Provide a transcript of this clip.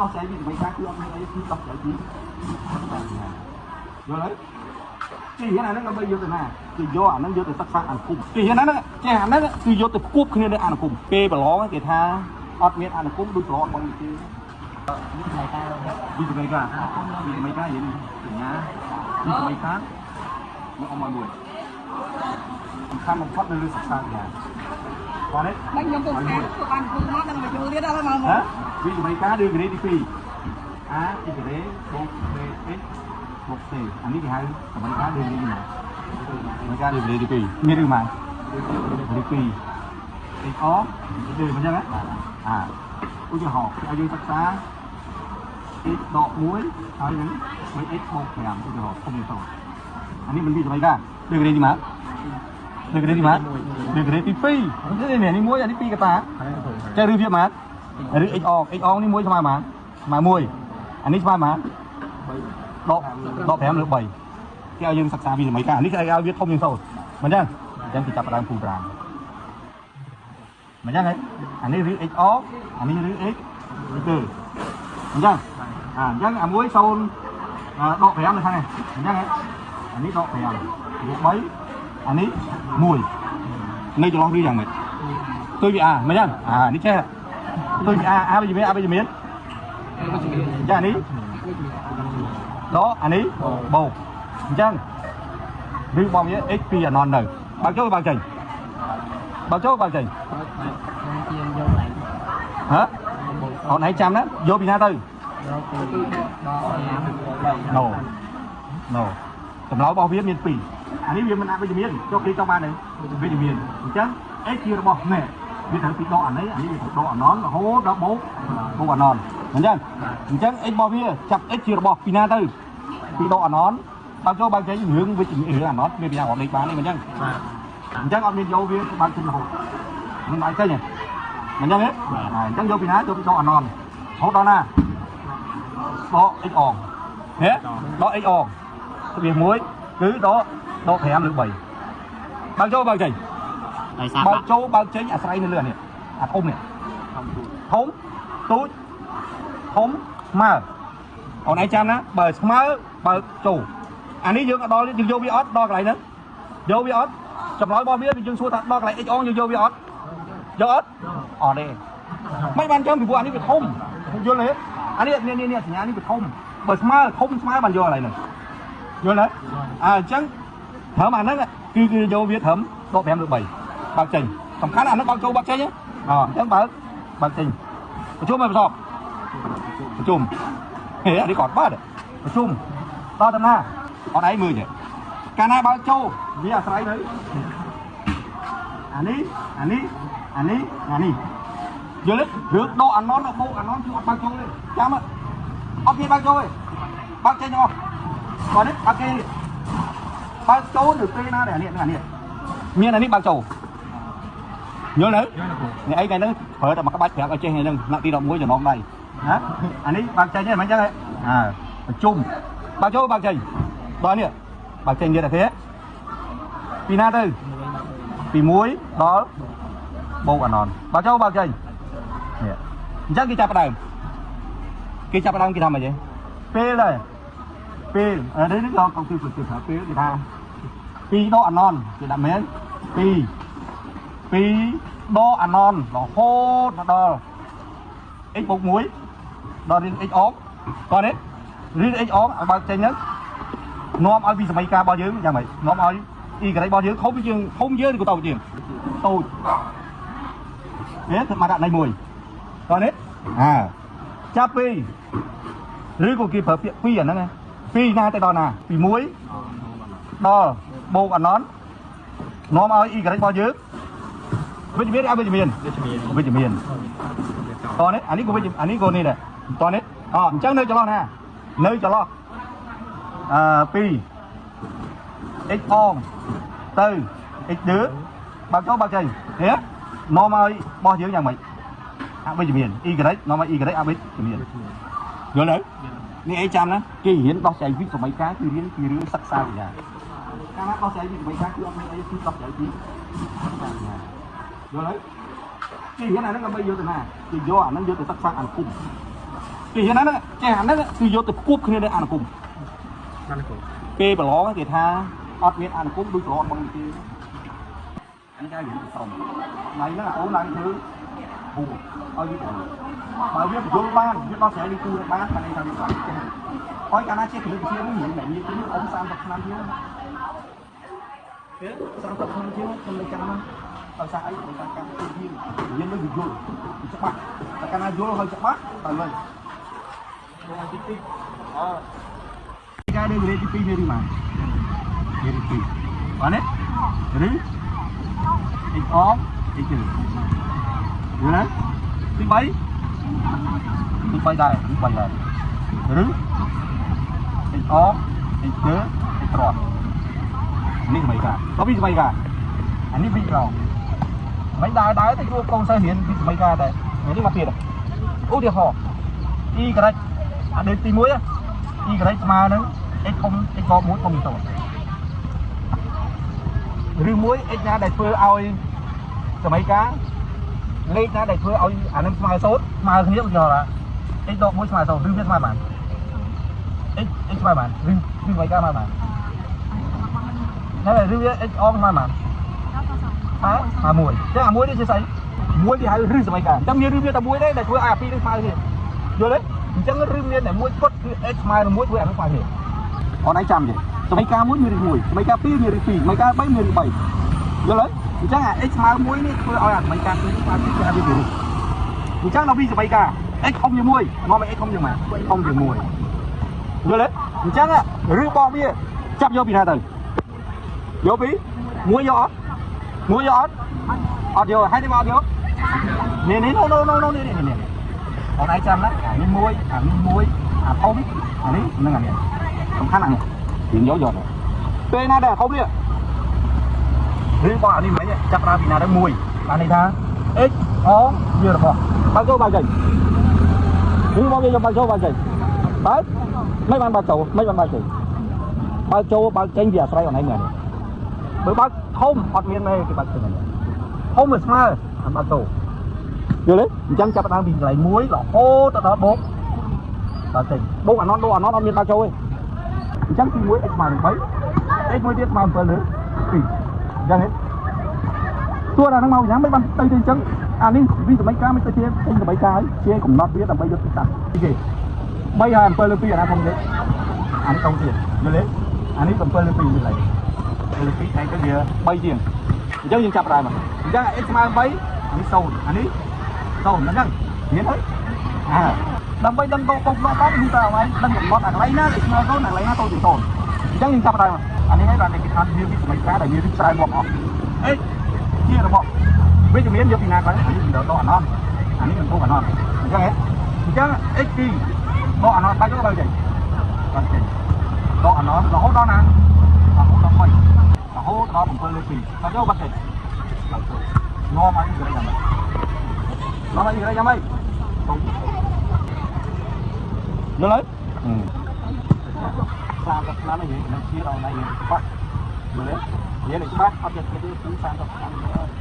ដោះស្រាយវិសមីការគឺអត់មានអីគឺដោះស្រាយពីសិក្សាសញ្ញាយល់ហើយគេរៀនអាហ្នឹងដើម្បីយកទៅណាគេយកអាហ្នឹងយកទៅសិក្សាអនុគមគេរៀនអាហ្នឹងចេះអាហ្នឹងគឺយកទៅគួបគ្នានៅអនុគមពេលប្រឡងគេថាអត់មានអនុគមដូចប្រឡងបងទេ វិស័យការ វិសមីការវិសមីការរៀនសញ្ញាវិសមីការមកអមមួយសំខាន់បំផុតនៅលើសិក្សាសញ្ញាបាទទេ ដឹងខ្ញុំទៅខាងធ្វើបានធ្វើមកដឹងមកយល់ទៀតដល់មកមក ហ៎វិសមីការឬក្រេទី2 a ទីក្រេបូក b x បូក c អានេះគេហៅសមីការឬក្រេទី1សមីការឬក្រេទី2មានឬមិនឬ2 x អឬមិនចឹងហ៎អាឧទាហរណ៍ឲ្យយើងសិក្សា x ដក1ហើយនឹង 3x បូក5ឧទាហរណ៍ធំទៅអានេះមិនវិសមីការឬក្រេទីម៉ាឬក្រេទីម៉ាឬក្រេទី2នេះនេះមួយអានេះ2កតា ចេះឬវាម៉ាឬ x អង x អងនេះមួយស្មើម៉ាស្មើ1អានេះស្មើម៉ាដកដក5លើ3គេឲ្យយើងសិក្សាវិសមីការនេះគេឲ្យវាធំជាង0មិនចឹងអញ្ចឹងគេចាប់ផ្ដើមពូ5មិនចឹងហ៎អានេះឬ x អងអានេះឬ x ឬ2អញ្ចឹងអាអញ្ចឹងអាមួយ0ដក5នៅខាងនេះអញ្ចឹងហ៎អានេះដក5លើ3អានេះ1នៅចន្លោះឬយ៉ាងម៉េចទុយពី A មិនចឹងអានេះចេះទុយពី A A វិជ្ជមាន A វិជ្ជមាន ចានេះដកអានេះបូកអញ្ចឹងឬបងវា x ពីអានននៅបើកចូលបើកចេញបើកចូលបើកចេញ ខ្ញុំជាយកឡើង ហ៎អូនឯងចាំណាយកពីណាទៅ យកពីដក5 ណូណូចម្លើយរបស់វាមាន2អានេះវាមិនអវិជ្ជមានចូលគេចង់បានទេវិជ្ជមានអញ្ចឹង x ជារបស់ណែវាត្រូវពីដកអានេះអានេះវាត្រូវដកអាននរហូតដល់បូកបូកអាននអញ្ចឹងអញ្ចឹង x របស់វាចាប់ x ជារបស់ពីណាទៅពីដកអាននបើកចូលបើកចេញរឿងវិជ្ជមានរឿងអាននមានពីណារាប់លេខបានទេមិនអញ្ចឹង បាទ អញ្ចឹងអត់មានយកវាបើកចេញរហូតមិនបើកចេញទេមិនអញ្ចឹងទេអញ្ចឹងយកពីណាយកពីដកអាននរហូតដល់ណាដក x អងហេដក x អងស្បៀសមួយគឺដកដក5ឬ3បើកចូលបើកចេញ ដោយសារ បើកចូលបើកចេញអាស្រ័យនៅលើអានេះអាធំនេះធំទូចធំស្មើអូនឯងចាំណាបើស្មើបើកចូលអានេះយើងអត់ដល់យើងយកវាអត់ដល់កន្លែងហ្នឹងយកវាអត់ចម្លើយរបស់វាយើងសួរថាដល់កន្លែង x អងយើងយកវាអត់យកអត់អត់ទេមិនបានចឹងពីព្រោះអានេះវាធំយល់ទេអានេះនេះនេះសញ្ញានេះវាធំបើស្មើធំស្មើបានយកកន្លែងហ្នឹងយល់ទេអើអញ្ចឹងត្រឹមអាហ្នឹងគឺគឺយកវាត្រឹមដក5ឬ3បើកចេញសំខាន់អាហ្នឹងបើកចូលបើកចេញអអញ្ចឹងបើកបើកចេញប្រជុំឲ្យប្រសពប្រជុំហេអានេះគាត់បើកប្រជុំតតំណាអត់ឯងមើលទេកាលណាបើកចូលវាអាស្រ័យនៅអានេះអានេះអានេះអានេះយល់ទេរឿងដកអាណនបូកអាណនគឺអត់បើកចូលទេចាំអត់មានបើកចូលទេបើកចេញទាំងអស់គាត់នេះបើកចេញបើកចូលនៅពេលណាដែលអានេះអានេះមានអានេះបើកចូលយល់នៅនេះអីថ្ងៃហ្នឹងប្រើតែមួយក្បាច់ប្រាប់ឲ្យចេះថ្ងៃហ្នឹងថ្នាក់ទី11ចំណងដៃណាអានេះបើកចេញទេមិនអញ្ចឹងទេអើប្រជុំបើកចូលបើកចេញដល់នេះបើកចេញទៀតទេពីណាទៅពី1ដល់បូកអាណនបើកចូលបើកចេញនេះអញ្ចឹងគេចាប់ផ្ដើមគេចាប់ផ្ដើមគេថាម៉េចទេពេលដែរពេលនេះនេះក៏គឺគឺថាពេលគេថាពីដកអាណនគេដាក់មែន2 2ដកអាណនរហូតមកដល់ x បូក1ដល់រៀង x អងគាត់ទេរៀង x អងឲ្យបើកចេញហ្នឹងនាំឲ្យវិសមីការរបស់យើងយ៉ាងម៉េចនាំឲ្យ y របស់យើងធំជាងធំយើងឬក៏តូចជាងតូចនេះធ្វើមកដាក់នៃមួយគាត់ទេអើចាប់ពីឬក៏គេប្រើពាក្យ2អាហ្នឹងពីណាទៅដល់ណាពី1ដល់បូកអាណននាំឲ្យ y របស់យើងវិជ្ជមានឬអវិជ្ជមាន វិជ្ជមាន វិជ្ជមានតនេះអានេះក៏វិជ្ជអានេះក៏នេះដែរតនេះអអញ្ចឹងនៅចន្លោះណានៅចន្លោះអឺ2 x អងទៅ x ដឺបើកចូលបើកចេញហេនាំឲ្យបោះយើងយ៉ាងម៉េចអវិជ្ជមាន y នាំឲ្យ y អវិជ្ជមានយល់ទេនេះអីចាំណាគេរៀនដោះស្រាយវិសម័យការគឺរៀនពីរឿងសិក្សាវិញ្ញាកាលណាដោះស្រាយវិសម័យការគឺអត់មានអីគឺដោះស្រាយពីសិក្សាវិញ្ញាយល់ទេគេរៀនអាហ្នឹងដើម្បីយកទៅណាគេយកអាហ្នឹងយកទៅសិក្សាអនុគម គេហ៊ានណាចេះអាហ្នឹងគឺយកទៅគួបគ្នានៅអនុគមពេលប្រឡងគេថាអត់មានអនុគមដូចប្រឡងបងគេអានេះគេរៀនសុំថ្ងៃហ្នឹងអូនឡើងធ្វើពូឲ្យវាបើវាបញ្យល់បានវាដោះស្រាយនឹងគូនឹងបានបានន័យថាវាបានចេះហើយកាលណាចេះគណិតវិទ្យានេះមិនមែនមានទេអ៊ំ30ឆ្នាំជាង30ឆ្នាំជាងខ្ញុំនៅចាំដោយសារអីដោយសារកម្មវិធីរៀននឹងយល់ច្បាស់តែកាលណាយល់ហើយច្បាស់ទៅវិញតិចតិចអើការដែលរៀនទី2នេះឬមករៀនទី2បាទនេះឬ x អង x យល់ណាទី3ទី3ដែរទី3ដែរឬ x អង x ជើ x ត្រង់នេះសម័យកាលដល់ពីសម័យកាលអានេះវិញក្រងមិនដើរដើរទៅជួបកូនសិស្សរៀនពីសម័យកាលដែរនេះមកទៀតឧទាហរណ៍ y អាដេកទី1 y ស្មើនឹង x ធំ x ប1ធំ0ឬមួយ x ណាដែលធ្វើឲ្យសម័យកាលលេខណាដែលធ្វើឲ្យអានឹងស្មើ0ស្មើគ្នាឧទាហរណ៍ថា x ដក1ស្មើ0ឬវាស្មើបាន x x ស្មើបានឬសម័យកាលស្មើបានហើយឬវា x អងស្មើបានស្មើមួយចឹងអាមួយនេះជាស្អីមួយគេហៅឬសម័យកាលអញ្ចឹងមានឬវាតែមួយទេដែលធ្វើឲ្យអាពីរនេះស្មើគ្នាយល់ទេអញ្ចឹងឬមានតែមួយគត់គឺ x ស្មើនឹង1ធ្វើអានឹងស្មើគ្នាអូនឯងចាំទេសម័យកាលមួយមានឬមួយសម័យកាលពីរមានឬពីរសម័យកាល3មានឬ3យល់ទេអញ្ចឹងអា x ស្មើមួយនេះធ្វើឲ្យអាសម័យកាលពីរស្មើពីរគេហៅវាពីរអញ្ចឹងដល់ពីសម័យកាល x ធំជាង1មកមក x ធំជាងម៉ាធំជាង1យល់ទេអញ្ចឹងឬបោះវាចាប់យកពីណាទៅយកពីមួយយកអត់មួយយកអត់អត់យកហើយនេះមកអត់យកនេះនេះ no no no no នេះនេះនេះអូនឯងចាំណាអានេះមួយអានេះមួយអាធំអានេះនិងអានេះសំខាន់អានេះយើងយកយកពេលណាដែលអាធំនេះឬបោះអានេះមិញចាប់ដើមពីណាទៅមួយបានន័យថា x អងវារបស់បើកចូលបើកចេញឬមកវាយកបើកចូលបើកចេញបើកមិនបានបើកចូលមិនបានបើកចេញបើកចូលបើកចេញវាអាស្រ័យអនឯងមែនបើបើកធំអត់មានទេគេបើកចេញធំវាស្មើអាបើកចូលយល់ទេអញ្ចឹងចាប់ដើមពីកន្លែងមួយរហូតទៅដល់បូកបើកចេញបូកអាណត់បូកអាណត់អត់មានបើកចូលទេអញ្ចឹងទី1 x ស្មើនឹង3 x មួយទៀតស្មើ7លើ2អញ្ចឹងហ៎ទោះអាហ្នឹងមកយ៉ាងមិនបានទៅទេអញ្ចឹងអានេះវិសម័យកាលមិនទៅជាពេញសម័យកាលហើយជាកំណត់វាដើម្បីយកទីតាំងគេ3ហើយ7លើ2អាណាធំទេអានេះធំទៀតយល់ទេអានេះ7លើ2យល់ទេលើ2តែទៅវា3ជាងអញ្ចឹងយើងចាប់ដើមអញ្ចឹង x ស្មើ3អានេះ0អានេះ0អញ្ចឹងមានហើយអាដើម្បីដឹងតកកបានគឺតើឲ្យដឹងកំណត់អាកន្លែងណាដែលស្មើ0អាកន្លែងណាតូចជាង0អញ្ចឹងយើងចាប់ដើមអានេះហើយបានគេថាវាវិសម័យកាលដែលមានរីកច្រើនមកអស់ x ជារបស់វិជ្ជមានយកពីណាខ្លះអានេះដកអាណនអានេះមិនពុកអាណនអញ្ចឹងហ៎អញ្ចឹង x ពីដកអាណនបាច់ទៅបើចេញបាច់ចេញដកអាណនរហូតដល់ណារហូតដល់3រហូតដល់7លើ2បាច់ទៅបាច់ចេញបាច់ទៅនាំឲ្យយយ៉ាងម៉េចនាំឲ្យយយ៉ាងម៉េចយល់ហើយ30ឆ្នាំនេះនឹងជាដល់ណៃច្បាស់យល់ទេនិយាយច្បាស់អត់ចេះទេគឺ30ឆ្នាំ